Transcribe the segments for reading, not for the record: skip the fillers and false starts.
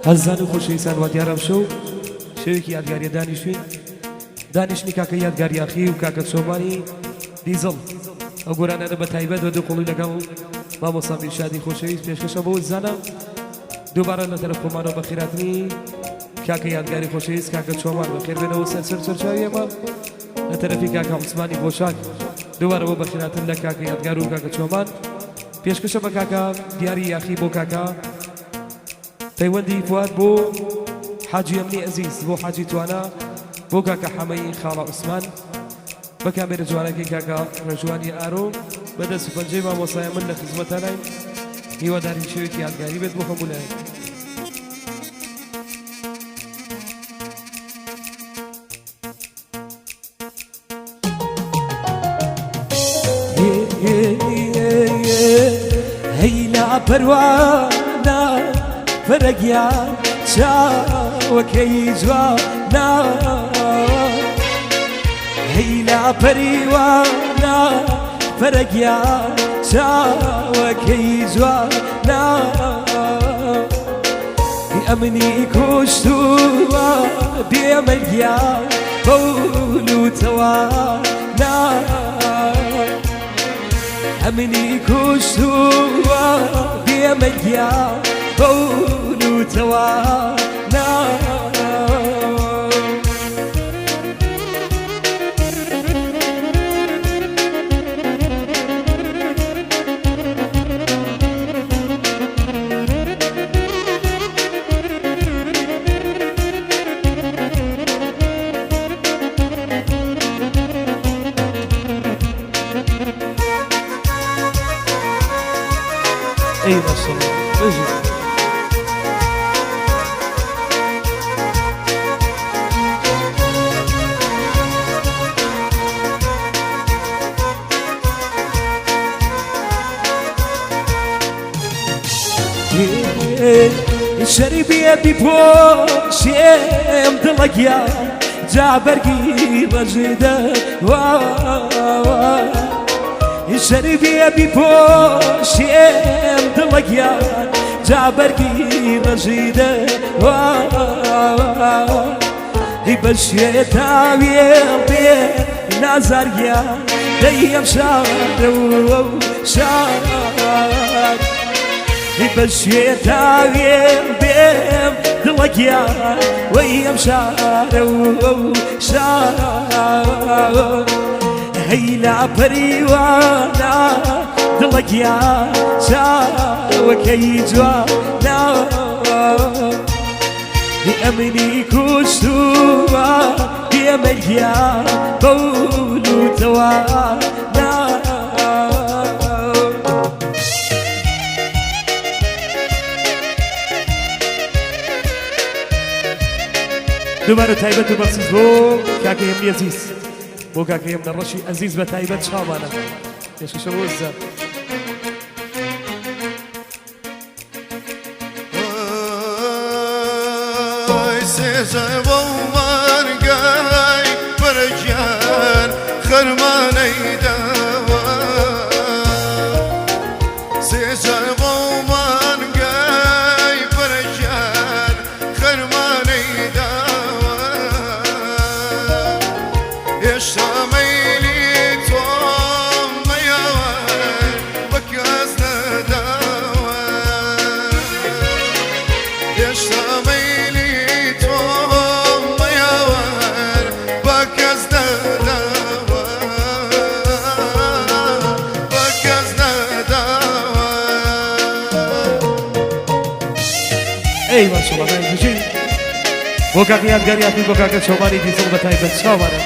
ئازیزان و خۆشەویستان وا دیارە ئەمشەو شەوێکی یادگاریە دانیشتوین دانیشتنی کاکە یادگار یاخی و کاکە چۆمانی دیزڵ ئەو گۆرانیانە بە تایبەت بە دوو قوڵی لەگەڵ مامۆستا میرشادی خۆشەویست پێشکەشە بۆ زانە دووبارە لە تەرەف خۆمانەوە بەخێراتنی کاکە یادگاری خۆشەویست کاکە چۆمان بەخێر بێنەوە سەر سەر سەرچاوی ئێمە لە تەرەفی کاکە عوسمانی پۆشاک دووبارە بۆ بەخێراتن لە کاکە یادگار و کاکە چۆمان پێشکەشە بە کاکە دیاری یاخی بۆ کاکە پەیوەندی فواد بۆ حاجی ئەمنی ئەزیز بۆ حاجی توانا بۆ کاکە حەمەی خاڵە عوسمان بە کامێرە جوانەکەی کاکە ڕێژوانی ئارۆ بە دەست و پەنجەی مامۆستای من لە خزمەتانین هیوادارین شەوێکی یادگاری بێت بۆ هەموو لایەک. هەیلا پەروانە فەرەگیان چاوەکەی جوانە هەیلا پەریوانە فەرەگیان چاوەکەی جوانە ئەمنی کوشتووە بێمەگیان بەو لوتەوە نا ئەمنی کوشتووە بێمەگیان بەو لوتەوە نا. ئەی ماشەڵڵا بژی. شەریبیە بیپۆشێم دڵەگیا جا بەرگی ڕەژدە شەریبیە بیپۆشێم دڵەگیا جا بەرگی ڕەژیدە هی بەشێ تاوێ بێ نازارگیا دەیم شارە شار هی بەشێ تاوێ بێم دڵەگیا وەیم شارە شار هەیلا پەریوانە دڵەگیا چاوەکەی جوانە ئەمنی کوشتووە بێمەگیا بەو لوتەوە دووبارە تایبەت و بەخسیس بۆ کاکە هێمنی ئەزیز بۆ کاکە هێمنە ڕەشی ئەزیز بە تایبەت چاوانە پێشکەشە بۆ زە. ئەی ماشەڵڵا بژی بۆ کاکە یادگاری یاخی بۆ کاکە چۆمانی دیزڵ بە تایبەت چاوانە.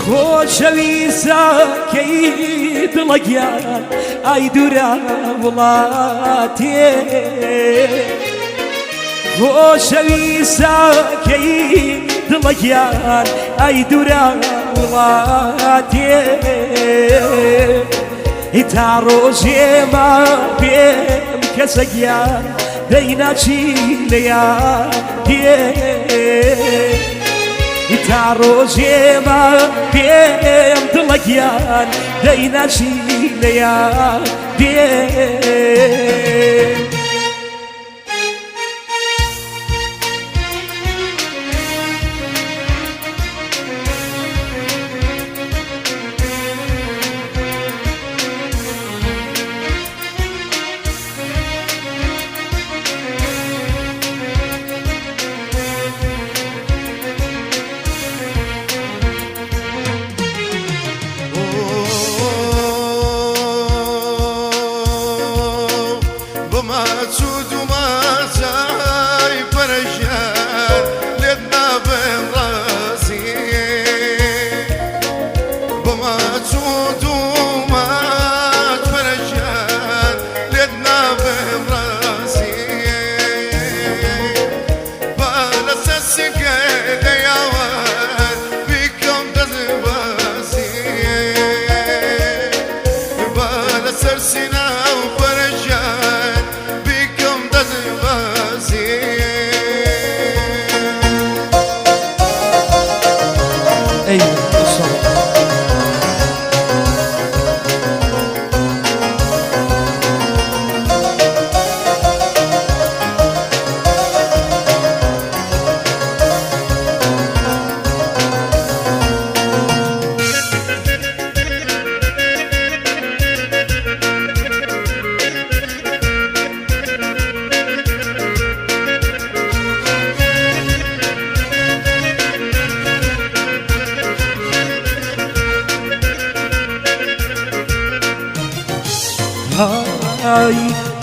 خۆشەویستەکەی دڵە گیان ئای دوورە وڵاتێ خۆشەویستەکەی دڵە گیان ئای دوورە وڵاتێ تا ڕۆژێ ما پێم کەسە گیان دەی ناچی لە یادێ تا ڕۆژێ ما پێم دڵە گیان دەی ناچی لە یادێ.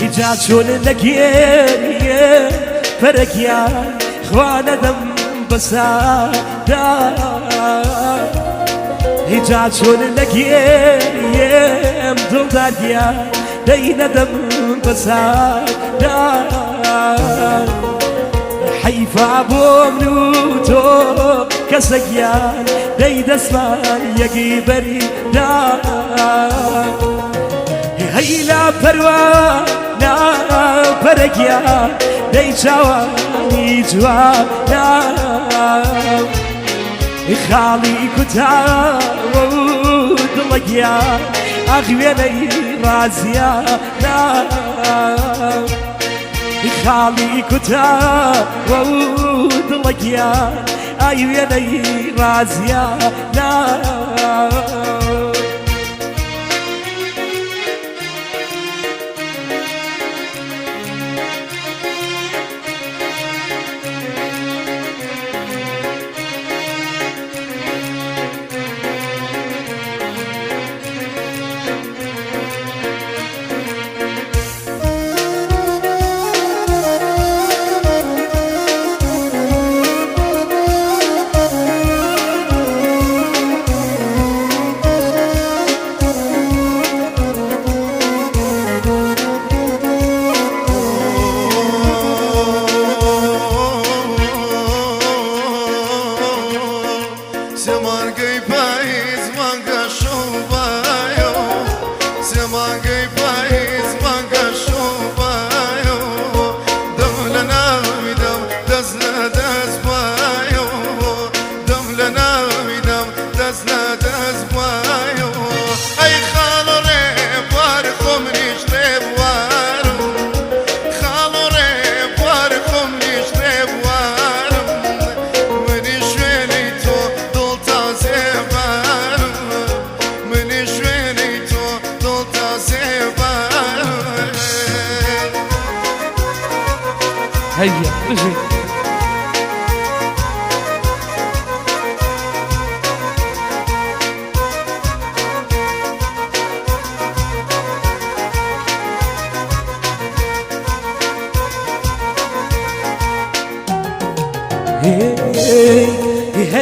ئیجا چۆن لەگێریە پەرەگیان خوا نەدەم بەسادا ئیجا چۆن لەگێریەم دڵدارگیان دەی نەدەم بەسادا حەیفا بۆ من و تۆ کەسەگیان دەی دەستمان یەکی بەریدا هەی لا پەروا نا پەرەگیان دەی چاوانی جوانە خاڵی کوتاوە و دڵەگیان ئاخوێنەی ڕازیانە خاڵی کوتاوە و دڵەگیان ئای وێنەی ڕازیانە.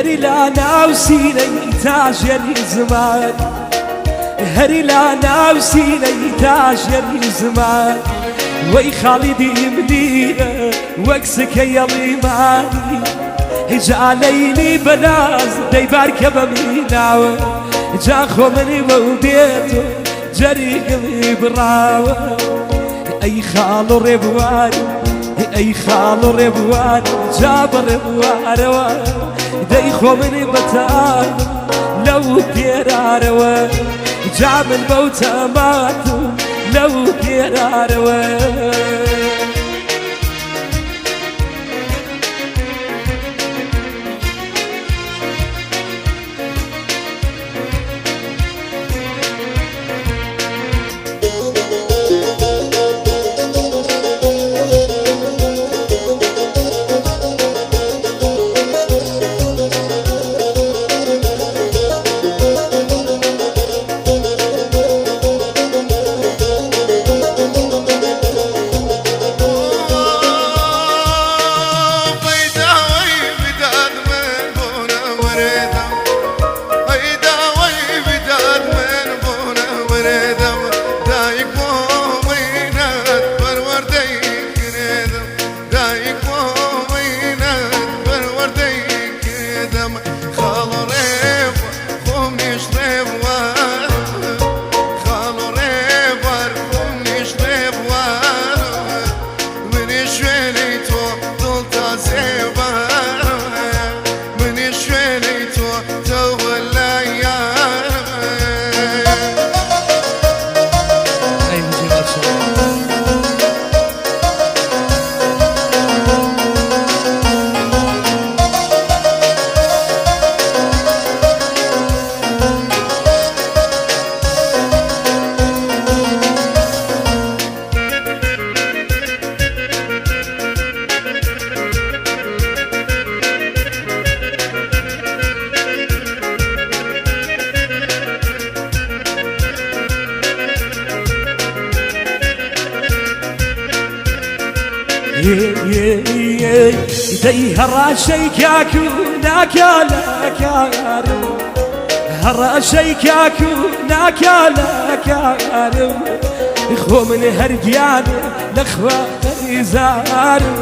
هەری لا ناو سینەی تا ژێری زمان، هەری لا ناو سینەی تا ژێری زمان. وەی خاڵی دیملیرە وەک سکەیەڵیمانی، جا لەیلی بەناز دەیبارکە بە میناوە، جا خۆ منی بەو بێتۆ جەریگڵی بڕاوە. ئەی خاڵ و ڕێبوار، ئەی خاڵ و ڕێبوار، جا بە ڕێبوارەوە دەی خۆ منی بەتان لەو پێرارەوە، جا من بەو تەماتم لەو پێرارەوە. دەی هەڕاشەی کاک و ناکا لە کارم، هەڕاشەی کاک و ناکا لە کارم، خۆ من هەر گیانێ لەخوا قەریزارم،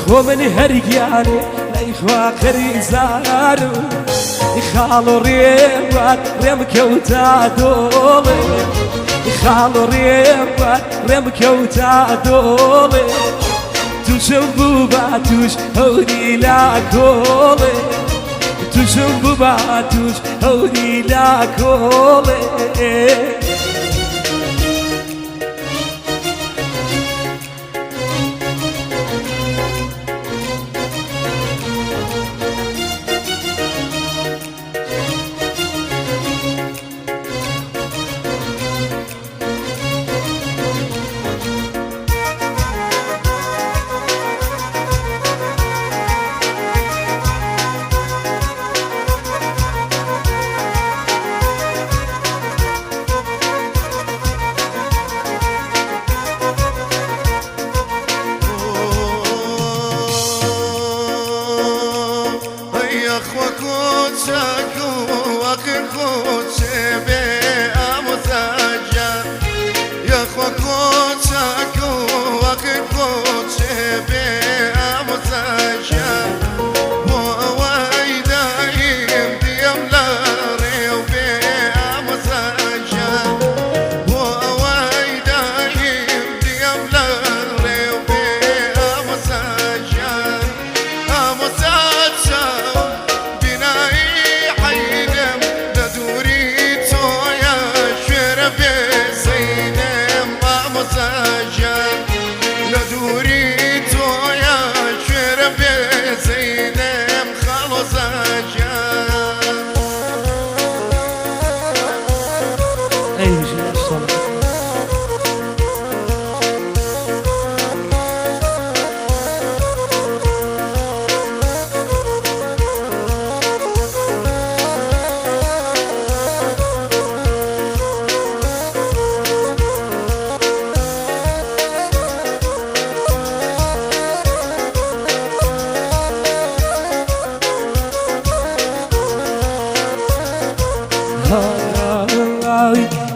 خۆ من هەر گیانێ لەیخوا قەریزارم. خاڵ و ڕێوات ڕێم کەوتا دۆڵێ، خاڵ و ڕێوات ڕێم کەوتا دۆڵێ، تووشم بوو با تووش هەوری لا کۆڵێ، تووشم بوو با تووش هەوری لا کۆڵێ.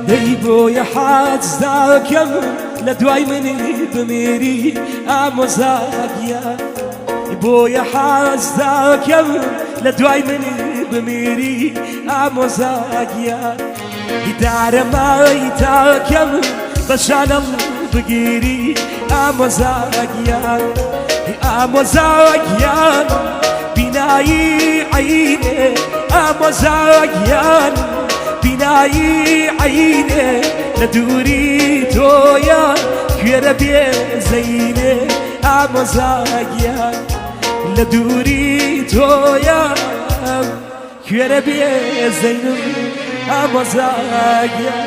دەی بۆیە حەز داکەم لە دوای منی بمیری ئامۆزاگیان، بۆیە حەز داکەم لە دوای منی بمیری ئامۆزاگیان. دارەمای تاکەم بە شانم بگیری ئامۆزاگیان، ئامۆزاگیان بینایی عینێ، ئامۆزاگیان بینایی عینێ، لە دووری تۆیە کوێرە بێ زەینێ، ئامۆزاگیان لە دووری تۆیە کوێرە بێ زەینم، ئامۆزاگیان.